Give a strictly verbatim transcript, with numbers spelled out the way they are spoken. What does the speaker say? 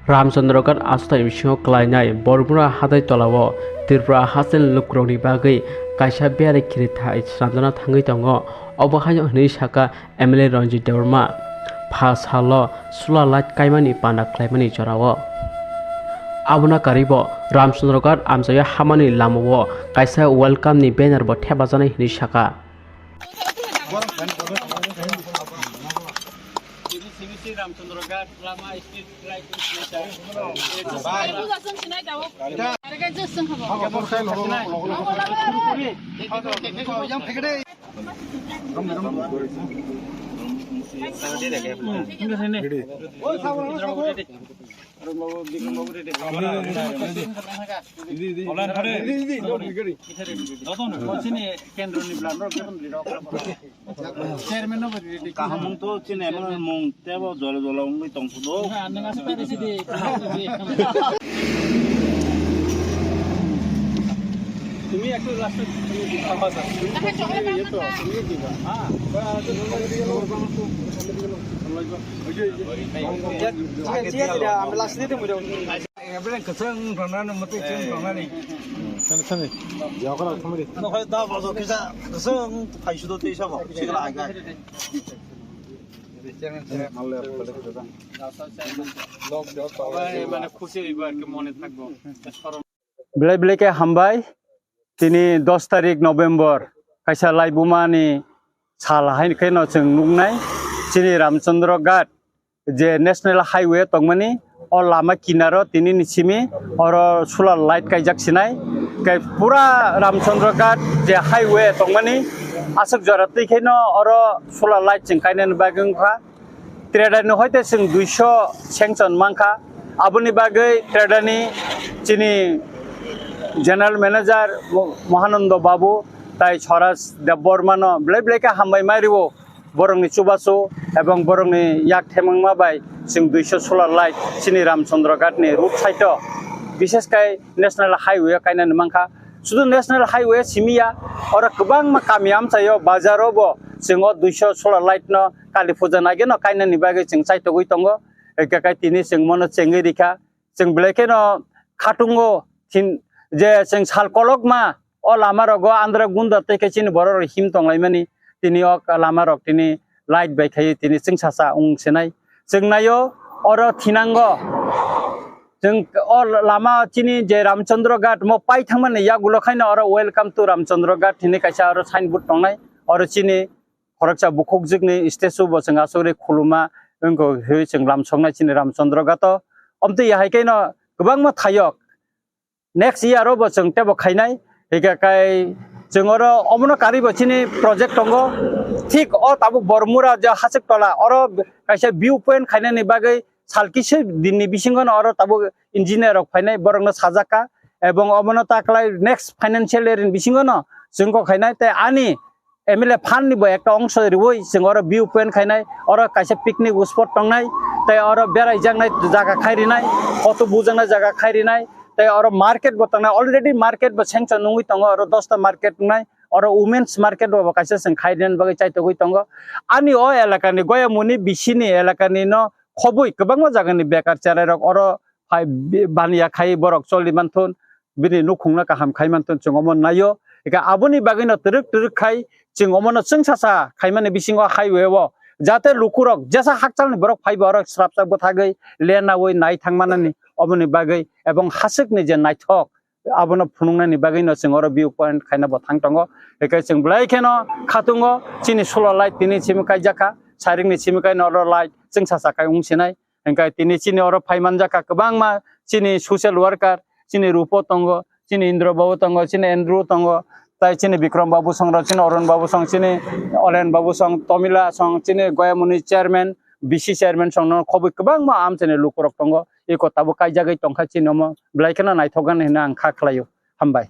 Ramchandra Ghat achutha bisingo klainai Bormura hatai tolao Tripura hasteni lukurokni bagwi kaisa biyari khirithai swnamjana thangwi tongo. Obo haino hwnwi sakha M L A Ranjit Debbarma pha salo solar light kaimani panda khlaimani jorao. Aboni karwibo Ramchandra Ghat amchaio hamani lamao kaisa welcome ni banner bo thepajaknai hwnwi sakha. Kaham wng to chini emo mung tebo jolo jolo wngwi tong phudo. Ebren kwchwng wng tongnani, mwtwi chwng wng tongnani. Sani, sani. Yakhwra thumri. Nokhai da bojo kisa kwchwng phai sudo tei sabo. Sikla aga. Mane khusi hoibo ar ki mone thakbo. Belai belai khe hambai. Tini dos tarik November kaisa laibumani sal hai kheno chwng nuknai. Chini Ramchandra Ghat je National Highway tongmani, o lama kinaro tini ni simi oro solar light kaijak sinai. Kai pura Ramchandra Ghat je highway tongmani, aswk jora twi kheno oro solar light chwng kainani bagwi wngkha. Trader ni hoite chwng duiso sanction mankha. Aboni bagwi trader ni chini General Manager Mo-, Mohanando Babu tai Swaraj Debbarma no belai belai khe hambai mai rwo. Borokni chubachu ebong borokni yak themangma bai chwng duiso solar light chini Ramchandra Ghat ni road side o, bishes khai National Highway o kainani mankha. Sudu National Highway simi ya, oro kwbangma kami amchaio, bazar o bo chwng o duiso solar light no Kali Puja ni age no kainani bagwi chwng chaitogwi tongo. Hwnkhe kai tini chwng mono chengwi rikha. Chwng belai kheno khatungo thin je chwng sal kolokma o lama rogo andra gunda tei khe chini borok rok him tonglaimani, tini o lama rok tini light bai khai tini chwngsacha wng sinai. Chwng naio oro thinango chwng o lama chini je Ramchandra Ghat mo pai thangmani yagulo khaino oro welcome to Ramchandra Ghat hinwi kaisa oro signboard tongnai. Oro chini khoroksa bukhukjwkni statue bo chwng asugwi khuluma wngkha hwnwi chwng lamsoknai chini Ramchandra Ghat o. Omtwi hai khe no kwbangma thayok next year o bo chwng tebo khainai. Hika kai chwng oro omono karwi bo chini project tongo. Thik o tabuk Bormura je Hachwk Tola oro kaisa view point khainani bagwi sal kisa dinni bisingo no oro tabuk engineer rok phainai, borok no sajak kha, ebong omono ta kwlai next financial year ni bisingo no chwng kok khainai. Tei ani M L A fund ni bo ekta ongso riwi chwng oro view point khainai, oro kaisa picnic spot tongnai, tei oro berai jaknai jaga khai rinai, photo bujaknai jaga khai rinai, tei oro market bo tongnai, already market bo sanction wngwi tongo, oro dosta market wngnai, oro women's market bo kaisa chwng khai rinani bagwi chaitogwi tongo. Ani o elakani Goyamuni bisini elakani no khobwi kwbangma jagani bekar cherai rok oro hai bi-, baniya khai borok choli manthun, bini nukhungno kaham khai manthun chwng omo naio. Eka aboni bagwino twrwk twrwk khai chwng omono chwngsacha khaimani bisingo highway o jate lukurok jesa hakchalni borok phaibo oro srapsa bwthagwi lenaui nai thangmanani oboni bagwi ebong Hachwkni je naithok abono phunuknani bagwino chwng oro view point khaina bo thang tongo. Hwnkhe chwng belai kheno khatungo chini solar light tini simi kaijakha, siringni simi kaino oro light chwngsacha kai wng sinai. Hwnkhe tini chini oro phai manjakha kwbangma chini social worker, chini Rupo tongo, chini Indra Babu tongo, chini Andrew tongo, tai chini Bikram Babu song rok, chini Arun Babu song, chini Olen Babu song, Tomila song, chini Goyamuni chairman, B C chairman song no khobwi kwbangma amchaini lukurok tongo. Eko tabuk kaijagwi tongkha chini omo belai kheno naithok gani hwnwi ang kha khlaio. Hambai.